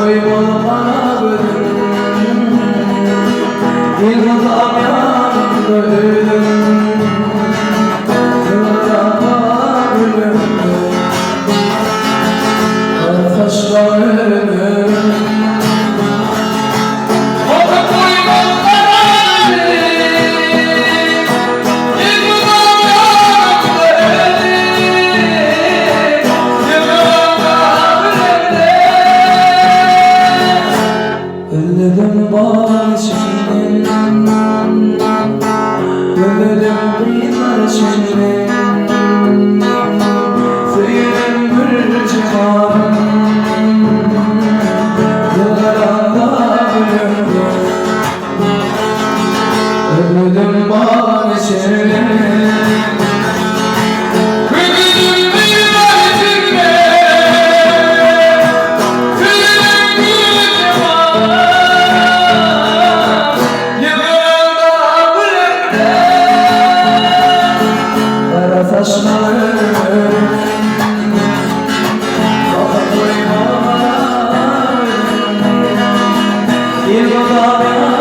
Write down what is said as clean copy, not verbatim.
goýmaz gara gözüň. Ýylgydam ýanynda özüň. Ýylgyrama gülümde. Gara saçlaryň. Bakyp goýmaz gara gözüň. Ýylgydam ýanynda özüň. Ýylgyrama gülümde. Gözledim bag içinden, Gözledim gyzlar içinden, Söýenim gül jemalyn, Ýylgyranda gülümde. Gözledim bag içinden. Gözledim gyzlar içinden, Söýenim gül jemalyn, Ýylgyranda gülümde. Gara saçlarym Bakyp goýman Ýylgyranda.